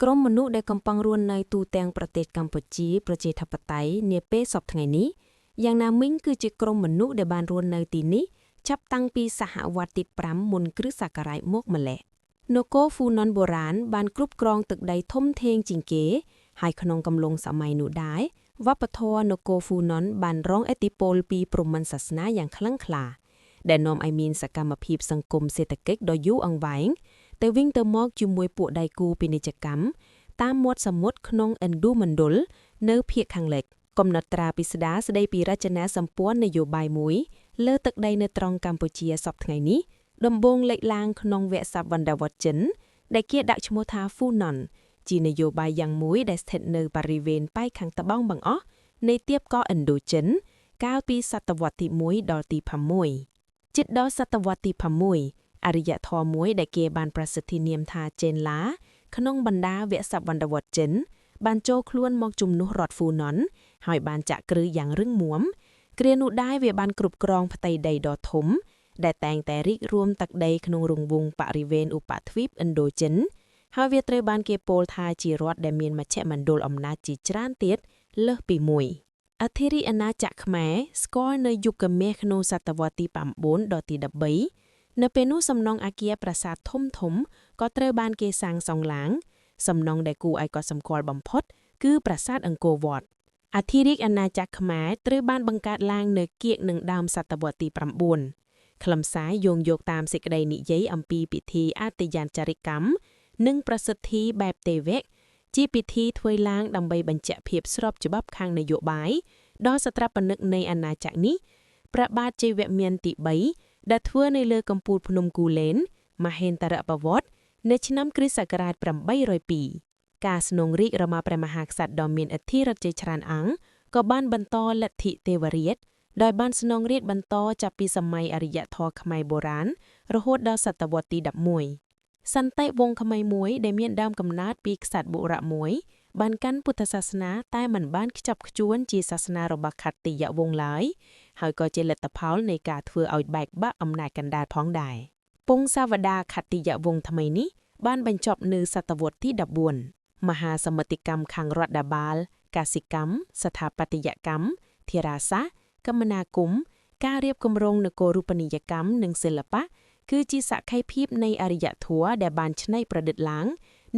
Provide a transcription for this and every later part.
ក្រុមមនុស្សដែលកំពុងរស់នៅទូទាំងប្រទេសកម្ពុជាប្រជាធិបតេយ្យនាពេលសព្វថ្ងៃនេះយ៉ាងណាមិញគឺជាក្រុមមនុស្សដែលបានរស់នៅទីនេះចាប់តាំងពីសហវត្សទី5មុនគ្រិស្តសករាជមកម្ល៉េះនគរហ្វូណនបុរាណបានគ្រប់គ្រងទឹកដីធំធេងជាងគេហើយក្នុងកំឡុងសម័យនោះដែរវប្បធម៌នគរហ្វូណនបានរងឥទ្ធិពលពីព្រហ្មញ្ញសាសនាយ៉ាងខ្លាំងក្លាដែលនាំឲ្យមានសកម្មភាពសង្គមសេដ្ឋកិច្ចដ៏យូរអង្វែងទៅវិញទៅមកជាមួយពួកដៃគូពាណិជ្ជកម្មតាមមាត់សមុទ្រក្នុងឥណ្ឌូមណ្ឌលនៅភាគខាងលិចកំណត់ត្រាពិស្ដារស្ដីពីរចនាសម្ព័ន្ធនយោបាយមួយលើទឹកដីនៅត្រង់កម្ពុជាសព្វថ្ងៃនេះដំបូងលេចឡើងក្នុងវគ្គសវណ្ណវត្តចិនដែលគេដាក់ឈ្មោះថាហ្វូណនជានយោបាយយ៉ាងមួយដែលស្ថិតនៅបរិវេណប៉ែកខាងត្បូងបង្អស់នៃទៀបកោះឥណ្ឌូចិនកាលពីសតវត្សទី1ដល់ទី6ជិតដល់សតវត្សទី6អរិយធម៌មួយដែលគេបានប្រសិទ្ធិនាមថាចេនឡាក្នុងបណ្ដាវគ្គសវណ្ណវត្តចិនបានចូលខ្លួនមកជំនួសរដ្ឋហ្វូណនហើយបានចាក់គ្រឹះយ៉ាងរឹងមាំគ្រានោះដែរវាបានគ្រប់គ្រងផ្ទៃដីដ៏ធំដែលតែងតែរីករួមទឹកដីក្នុងរង្វង់បរិវេណឧបទ្វីបឥណ្ឌូចិនហើយវាត្រូវបានគេពោលថាជារដ្ឋដែលមានមជ្ឈមណ្ឌលអំណាចជាច្រើនទៀតលើសពីមួយអធិរាជអាណាចក្រខ្មែរស្គាល់នៅយុគមាសក្នុងសតវត្សទី9ដល់ទី13នៅពេលនោះសំណង់អាគារប្រាសាទធំធំក៏ត្រូវបានគេសាងសង់ឡើងសំណង់ដែលគួរឲ្យកត់សម្គាល់បំផុតគឺប្រាសាទអង្គរវត្តអធិរាជអាណាចក្រខ្មែរត្រូវបានបង្កើតឡើងនៅគៀកនឹងដើមសតវត្សទី9ខ្លឹមសារយោងយកតាមសេចក្តីនិយាយអំពីពិធីអតិយានចារិកម្មនិងប្រសិទ្ធិបែបទេវៈជាពិធីធ្វើឡើងដើម្បីបញ្ជាក់ភាពស្របច្បាប់ខាងនយោបាយដល់ស្ថាបនិកនៃអាណាចក្រនេះព្រះបាទជ័យវមានទី3ដែលធ្វើនៅលើកំពូលភ្នំគូលែនមហេន្ទ្រប្រវត្តិនៅឆ្នាំគ្រិស្តសករាជ802ការស្នងរាជរបស់ព្រះមហាក្សត្រដ៏មានឥទ្ធិឫទ្ធិជាច្រើនអង្គក៏បានបន្តលទ្ធិទេវរាជដោយបានស្នងរាជបន្តចាប់ពីសម័យអរិយធម៌ខ្មែរបុរាណរហូតដល់សតវត្សទី11សន្តិវង្សខ្មែរមួយដែលមានដើមកំណើតពីក្សត្របុរៈមួយបានកាន់ពុទ្ធសាសនាតែមិនបានខ្ជាប់ខ្ជួនជាសាសនារបស់ខត្រិយវង្សឡើយហើយក៏ជាលទ្ធផលនៃការធ្វើឲ្យបែកបាក់អំណាចកណ្ដាលផងដែរពង្សាវតាខត្រិយវង្សថ្មីនេះបានបញ្ចប់នៅសតវត្សទី14មហាសមិទ្ធកម្មខាងរដ្ឋបាលកសិកម្មស្ថាបត្យកម្មធារាសាស្ត្រគមនាគមន៍ការរៀបគម្រោងនគររូបនីយកម្មនិងសិល្បៈគឺជាសក្ខីភាពនៃអរិយធម៌ដែលបានច្នៃប្រឌិតឡើង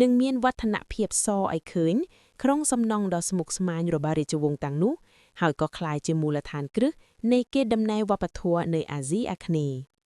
និងមានវឌ្ឍនភាពសឲ្យឃើញក្នុងសំណង់ដ៏ស្មុគស្មាញរបស់រាជវង្សទាំងនោះហើយក៏ក្លាយជាមូលដ្ឋានគ្រឹះនៃកេរដំណែលវប្បធម៌នៅអាស៊ីអាគ្នេយ៍។